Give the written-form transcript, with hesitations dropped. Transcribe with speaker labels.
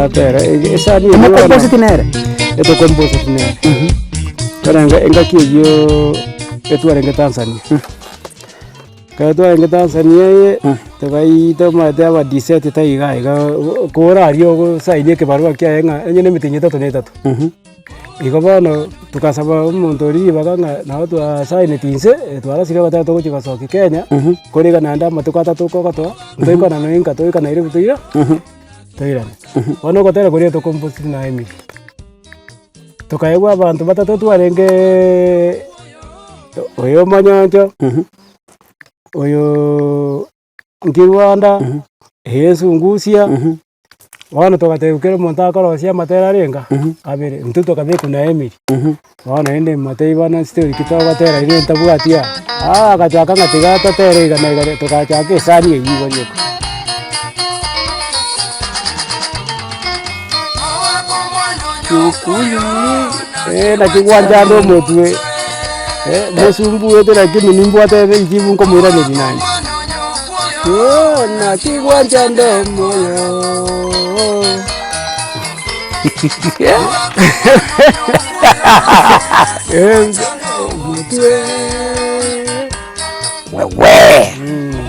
Speaker 1: Twatera esani eywo bono.
Speaker 2: Omokomposeti nere?
Speaker 1: Etokomposeti nere. Bono enga engaki eywo etwarenge Tanzania. Ekero twarenge Tanzania eye, togaita omanyete abadiseti taiga iga iga kore aria ogosaini ekebarua kiaye ng'a onye na emetienyi etato na etato. Igo bono togasaba omonto oria ribaga ng'a nabo twasaineti inse, twarosire ogoteba togochia gosokia Kenya, kore iga naende amatuko atato kogotoa, ntoikwana nonya nka toika Nairobi toira toirane. Bono ogotera koria tokomposiri na Emily. Tokaegwa abanto batato twarengeee oyo omonyoncho, oyooo Nkirwanda, eye esungusia, bono togatebia kera omonto akorosia amatera arenga abere, intwe tokabekwa na Emily. Bono rende motebie bono story ki togotera eria ntabwati aa, aa agachaka ng'a tiga totere iga na iga togachaka esani eywo igo rioka. Naki gwanchanda omotwe, mosumbuete lakini nimbwate rijibu nkomoiraneria naende. Naki gwanchanda omoyo. Omotwe.
Speaker 2: Wewe.